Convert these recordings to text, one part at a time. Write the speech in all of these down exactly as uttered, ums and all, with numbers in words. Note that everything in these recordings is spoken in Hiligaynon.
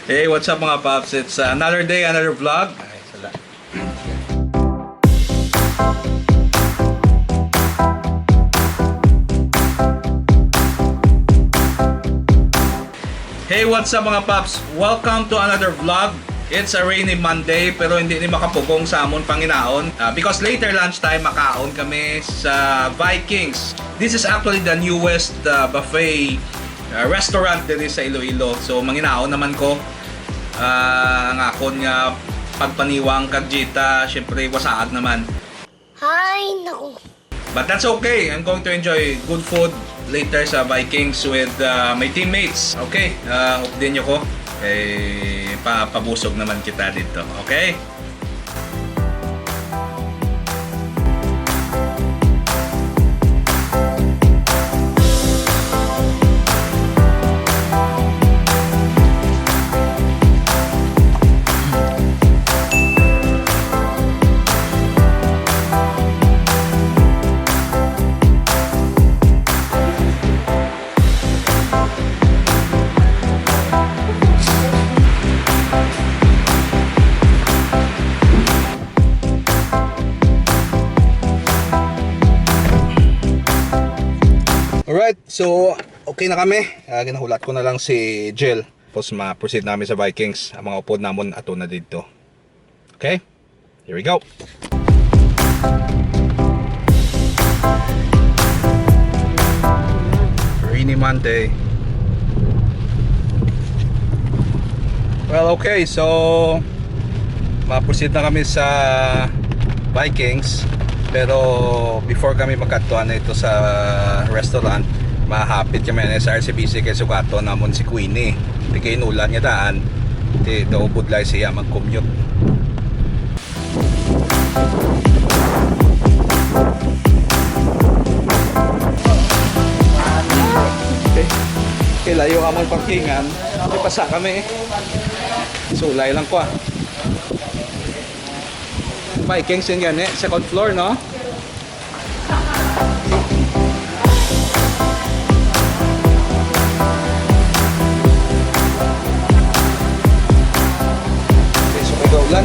Hey, what's up, mga paps? It's, uh, another day, another vlog. Ay, sala. Hey, what's up, mga paps? Welcome to another vlog. It's a rainy Monday, pero hindi ni makapugong sa amon panginaon. Ah, because later lunchtime, makaon kami sa Vikings. This is actually the newest, uh, buffet, uh, restaurant diri sa Iloilo. So, manginaon naman ko. Ah, ang akon nga pagpaniwang kag Jita, syempre, wasaag naman. Ay, naku. But that's okay. I'm going to enjoy good food later sa Vikings with, uh, my teammates. Okay? Uh, update nyo ko. Kay pa pabusog naman kita dito. Okay? Alright, so okay na kami. Ah, ginahulat ko na lang si Jel. Tapos ma-proceed namin sa Vikings. Ang mga upod namon ato na dito. Okay? Here we go. Rainy Monday. Well, okay, so ma-proceed na kami sa Vikings. Pero before kami magkadto na ito sa restaurant, mahapit kami sa R C B C kay sugaton namon si Queenie. Di kay inulan nga daan, di daw budlay siya mag-commute. Okay. Okay, layo amon parkingan. May pasa kami. Sulay lang ko, ah. Vikings yun yan, eh. Second floor, no? Okay, so may gaulan.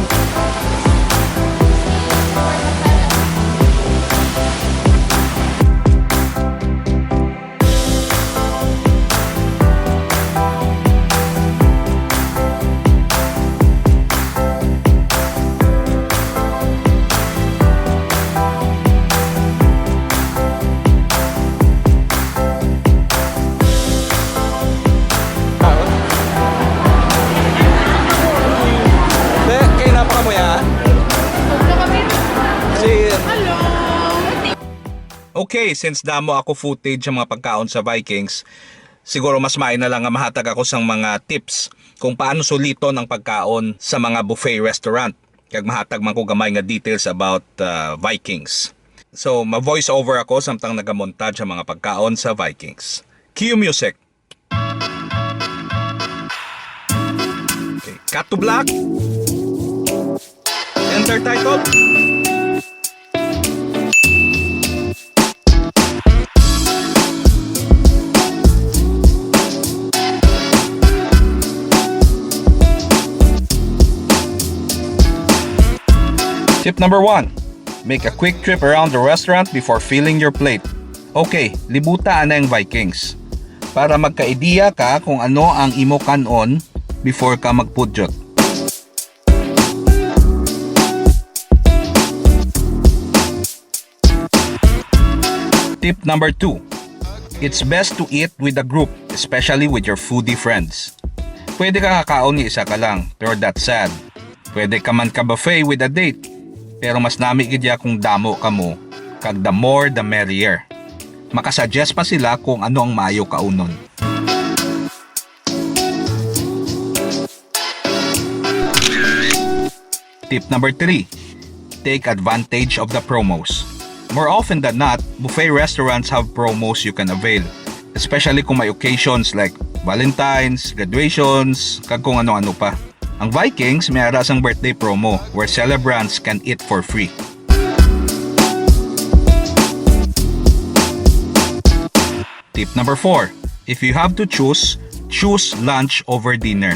Te, kay napakamuya. Si Hello. Okay, since damo ako footage sa mga pagkaon sa Vikings, siguro mas maayo na lang nga mahatag ako sang mga tips kung paano suliton ang pagkaon sa mga buffet restaurant, kag mahatag man ko gamay nga details about, uh, Vikings. So, ma-voice over ako samtang nagamontage sa mga pagkaon sa Vikings. Cue music. Okay, cut to black. Enter title. Tip number one, make a quick trip around the restaurant before filling your plate. Okay, libuta anay ang Vikings para magka-ideya ka kung ano ang imo kan-on before ka magpudyot. Tip number two, it's best to eat with a group, especially with your foodie friends. Pwede ka kakaon nga isa ka lang, pero that's sad. Pwede ka man ka buffet with a date, pero mas nami gid ya kung damo kamo, kag the more the merrier. Makasuggest pa sila kung ano ang maayo kaunon. Tip number three, take advantage of the promos. More often than not, buffet restaurants have promos you can avail, especially kung may occasions like Valentine's, graduations, kag kung ano-ano pa. Ang Vikings may ara sang birthday promo where celebrants can eat for free. Tip number four, if you have to choose, choose lunch over dinner.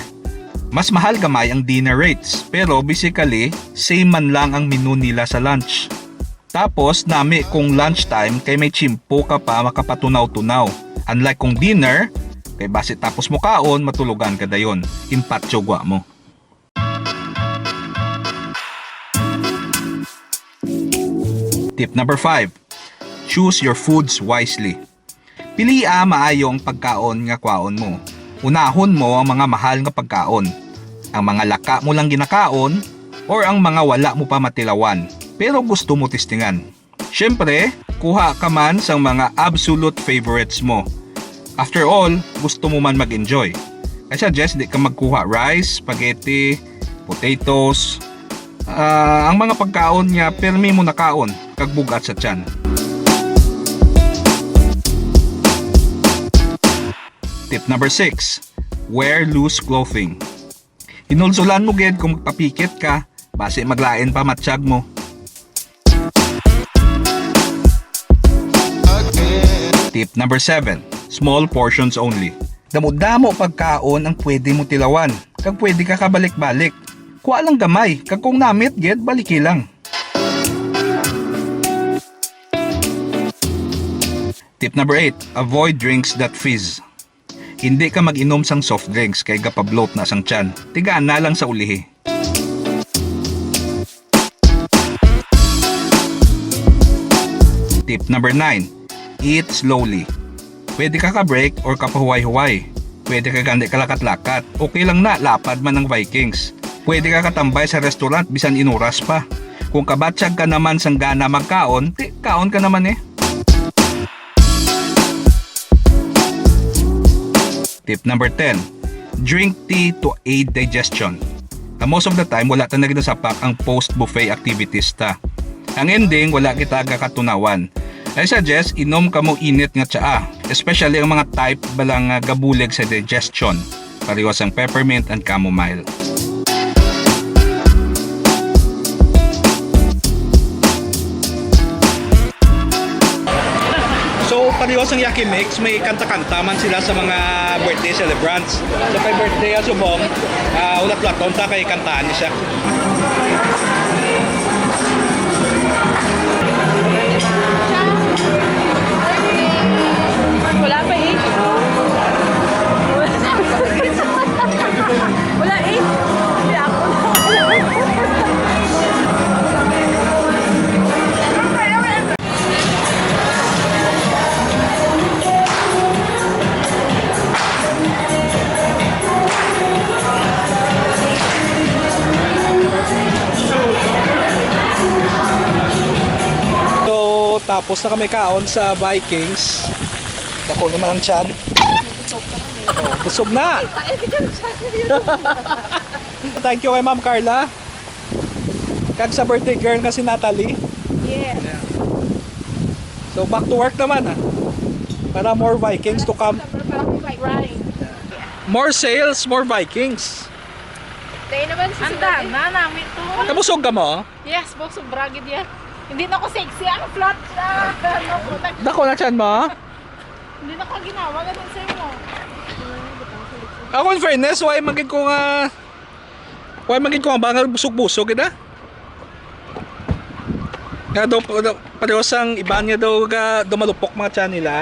Mas mahal gamay ang dinner rates, pero basically, same man lang ang menu nila sa lunch. Tapos, nami kung lunch time kay may tiyempo ka pa makapatunaw-tunaw. Unlike kung dinner, kay basi tapos mo kaon, matulogan ka dayon. Impatso gwa mo. Tip number five, choose your foods wisely. Pilia maayo ang pagkaon nga kwaon mo. Unahon mo ang mga mahal nga pagkaon, ang mga laka mo lang ginakaon, or ang mga wala mo pa matilawan pero gusto mo testingan. Siyempre, kuha ka man sang mga absolute favorites mo. After all, gusto mo man mag-enjoy. I suggest di ka magkuha rice, spaghetti, potatoes, ah, ang mga pagkaon nga pirmi mo nakaon kag bug-at sa tiyan. Tip number six, wear loose clothing. Hinulsulan mo gid kung magpapikit ka, basi maglain pa matsyag mo. Tip number seven, small portions only. Damo-damo pagkaon ang pwede mo tilawan, kag pwede ka kabalik-balik. Kuha lang gamay, kag kung namit gid, baliki lang. Tip number eight, avoid drinks that fizz. Hindi ka mag-inom sang soft drinks kay gapa-bloat na sang tiyan. Tigana lang sa ulihi. Tip number nine, eat slowly. Pwede ka ka-break or kapahuway-huway. Pwede ka gani kalakat-lakat. Okay lang na, lapad man ang Vikings. Pwede ka katambay sa restaurant bisan inuras pa. Kung kabatyag ka naman sang gana magkaon, ti, kaon ka naman eh. Tip number ten, drink tea to aid digestion. Na most of the time, wala ta na ginasapak ang post-buffet activities ta. Ang ending, wala kita gakatunawan. I suggest, inom kamo init nga tsaa, especially ang mga type bala nga gabulig sa digestion, pareho sang peppermint and chamomile. So, pareho sang Yaki Mix, may kanta-kanta man sila sa mga birthday celebrants. So, kay birthday, ah, subong, ah, ulat-ulaton ta kay kantaan ni siya. Wala pa eh. Wala eh. Kaya ako na. So, tapos na kami kaon sa Vikings. Dako naman ang tiyan. Oh, busog na. Thank you kay Ma'am Carla. Kag sa birthday girl nga si Natalie. Yes. So, back to work naman, ah. Para more Vikings to come. Para may grind. More sales, more Vikings. Tayo naman sa Ang sinabi. Dana namin to. Nabusog ka mo? Yes, po, sobra gid yan. Hindi na ko sexy. Ang flat na. Ano ko, nag- Dako na tiyan mo? Hindi na ko ginawa. Ganun sa'yo mo. Ako, in fairness, why magid ko nga, why magid ko nga bangal busog-busog, gid, ah? Nga daw, daw, pareho sang iban nga daw ga, dumalupok mga tiyan nila.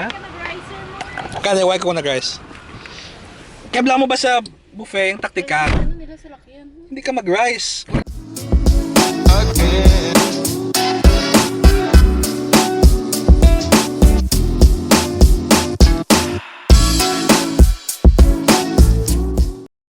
Kani, why ko nag-rice? Kaya bala mo ba sa buffet ang taktika? Ano nila sa lakyan? Hindi ka mag-rice.